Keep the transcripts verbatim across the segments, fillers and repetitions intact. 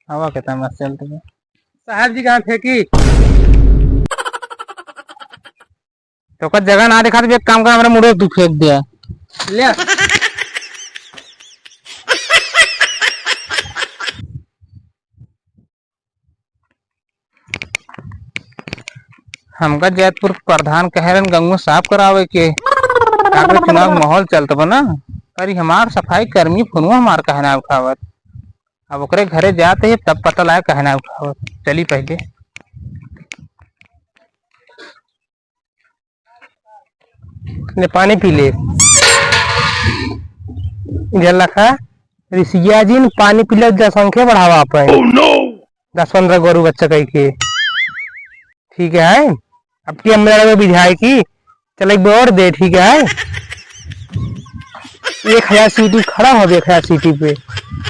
हवा कितना मस्त चलत बा। साहब जी कहाँ फेंकी? तोका जगह ना दिखात बा, एक काम कर, हमरा मुड़े तू फेंक दे। ले। हमका जैतपुर प्रधान कहे रहन गंगो साफ करावे के। आगे चुनाव के माहौल चलत बा ना, अरे हमार सफाई कर्मी फोनवा हमार काहे ना उठावत। अब ओकरे घरे जात ही तब पता लागे काहे ना उठावत। चली पहिले। ले पानी पी ले। इधर रखा। ऋषिया जी ने पानी पी ले, जनसंख्या बढ़ावा अपन। Oh no! दस पन्द्रह गोरू बच्चा कह के। ठीक है, अब की हम मेरा विधायक की चल एक बार और दे, ठीक है। एक हजार सीटी खड़ा हो, एक हजार सीटी पे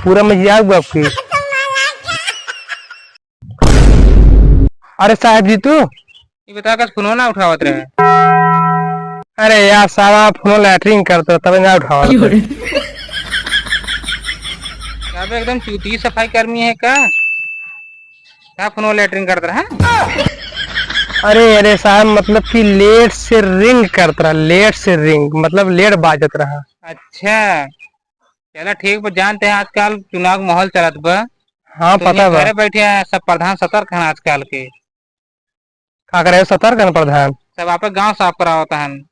पूरा मजा आ गया आपकी। अरे साहब जी तू ये बता, कस फोनो ना उठावत रहे। अरे यार, साला फोनो लैट्रिन करत रहा, तबे ना उठावत रहे। क्यों रे? क्या बे, एकदम चूती सफाई कर्मी है का? क्या फोनो लैट्रिन करत रहा? अरे, अरे साहब, मतलब कि लेट से रिंग करत रहा, लेट से रिंग, मतलब लेट बाजत रहा। अच्छा, चला ठीक बा, जानते हैं आजकल चुनाव के माहौल चलत बा। हाँ, तो पता यहाँ बा। घरे बैठे हैं, सब प्रधान सतर्क हैं आजकल के। का करे हो सतर्क हन प्रधान? सब आपे गांव साफ करावत हन।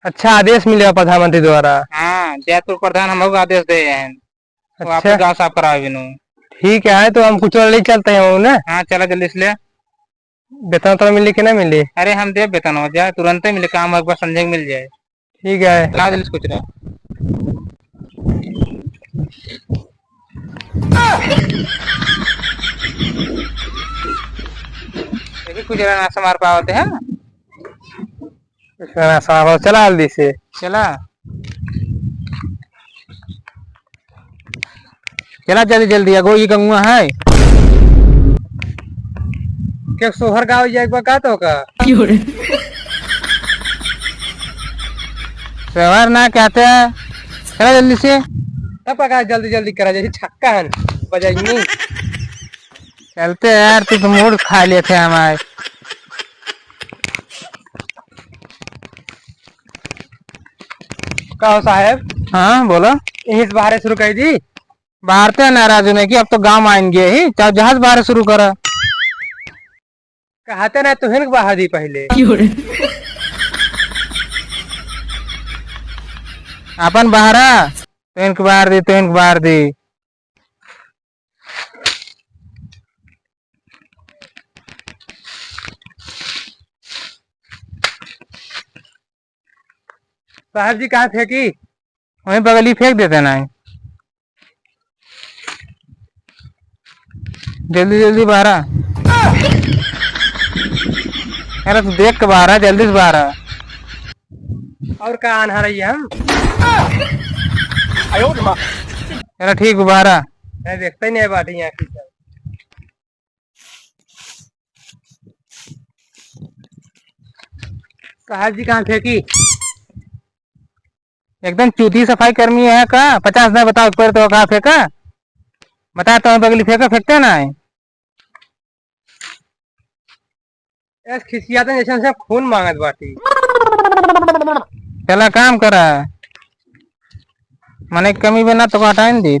अच्छा, आदेश मिले प्रधानमंत्री द्वारा? हाँ, जैतपुर प्रधान हमहू का आदेश दे हैं। तो अच्छा। आपे गांव साफ करावे बिनु। ठीक है, तो हम कुछ और ले चलते हैं ना। हाँ, चला जल्दी से ले। वेतन तो मिले कि ना मिले? अरे हम देब वेतन, हो जाए तुरंते मिले, काम एक बार संजय मिल जाए। ठीक है। ला जल्दी से कुछ रहा। देखिए, कुछ रहा ना समार पावत है। कुछ रहा ना समार पावत, चला जल्दी से। चला। चला जल्दी जल्दी, अगो ई गंगुआ है। के सोहर गाँव जाए बा का तो का? क्यों रे? सोहर ना कहते हैं। चला जल्दी से। तब का जल्दी जल्दी करा, जैसे छक्का है बजाइनी। चलते हैं यार, तू तो मूड खा लेते हैं हमारे। का हो साहेब? हाँ, बोलो। यहीं से बाहर शुरू कर दी। बाहर ते नाराज होने की, अब तो गाँव आएंगे ही, चाहे जहाज बाहर शुरू करा। कहते ना, तुहिन के बाहर दी पहले। अपन बाहरा, तुहिन के बाहर दी, तुहिन के बाहर दी। साहब जी, कहाँ फेंकी? वहीं बगली फेंक देते ना। जल्दी जल्दी बाहरा। अरे तू देख के बाहरा, जल्दी से बाहरा। और का आन्हा रही हम? चलो ठीक बा, बाहरा। मैं देखते ही नहीं बाटी यहाँ की सब। साहब जी कहाँ फेंकी? एकदम चूती सफाई कर्मी है का? पचास ना बताओ, एक बार तो कहाँ फेंका? बता तो बगली फेंका, फेंकते ना है। ऐस खिसियाते जैसे से खून मांगत बाटी। चला काम करा। मने कमी बना तो हटाइन दी।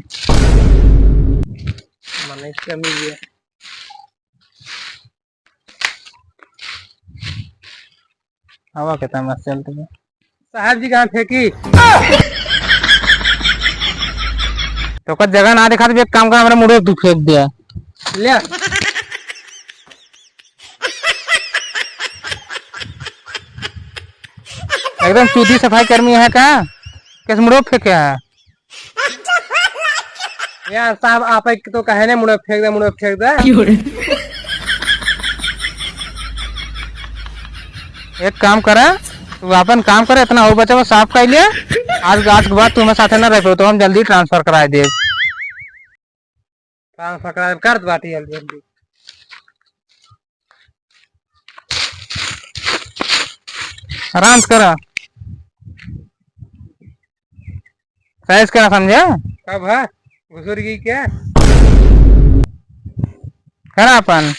मने कमी ये। हवा कितना मस्त चलती है। साहब जी कहाँ फेंकी? तो का जगह ना दिखा, तो एक काम कर, हमरा मुड़े तू फेंक दिया। ले। एकदम चूती सफाई कर्मी है का? किस मुड़े फेंके है? यार साहब, आप एक तो कहे ने मुड़े फेंक दे, मुड़े फेंक दे। क्यों रे? एक काम करा, तू अपन काम करे, इतना हो बचा, साफ कर लिया। आज, आज के बाद तू हमारे साथे ना रह पाओ, तो हम जल्दी ट्रांसफर कराए दे। ट्रांसफर कराए कर बाटी जल्दी जल्दी। आराम से करा। साइज का समझा? कब है? घुसुर गई क्या? करा अपन।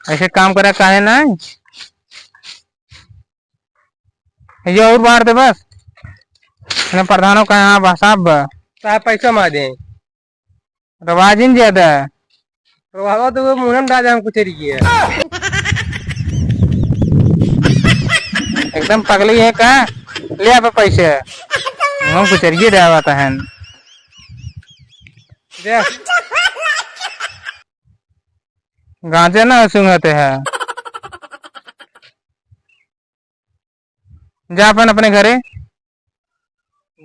ऐसे काम करा काहे ना? ये और बार दे बस। ना प्रधानों का यहाँ बा, साफ बा। साहब पैसा मा दे। रवाजिन ज्यादा। रवावा तो वो मुनम राजा हम कुछ रही है। एकदम पगली है का? ले आप पैसे। हम कुछ रही है, देवा तहन। दे। गांजे ना सूंघते हैं। जा अपन अपने घरे।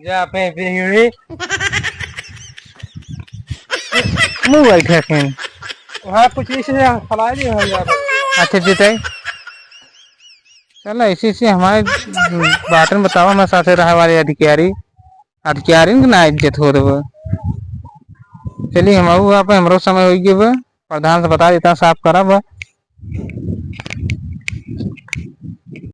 जा अपने, अपने घरे। मुंह बैठे फिर। वहाँ कुछ इसे फैला दिए हम जा। अच्छा जीते। चला, इसी से हमारे बातन बतावा, हमारे साथे रहे वाले अधिकारी, अधिकारिन के ना इज्जत हो देबो। चलिए, हम आऊ आप, हमरो समय हो गए बा। प्रधान से बता देता, साफ करा बा।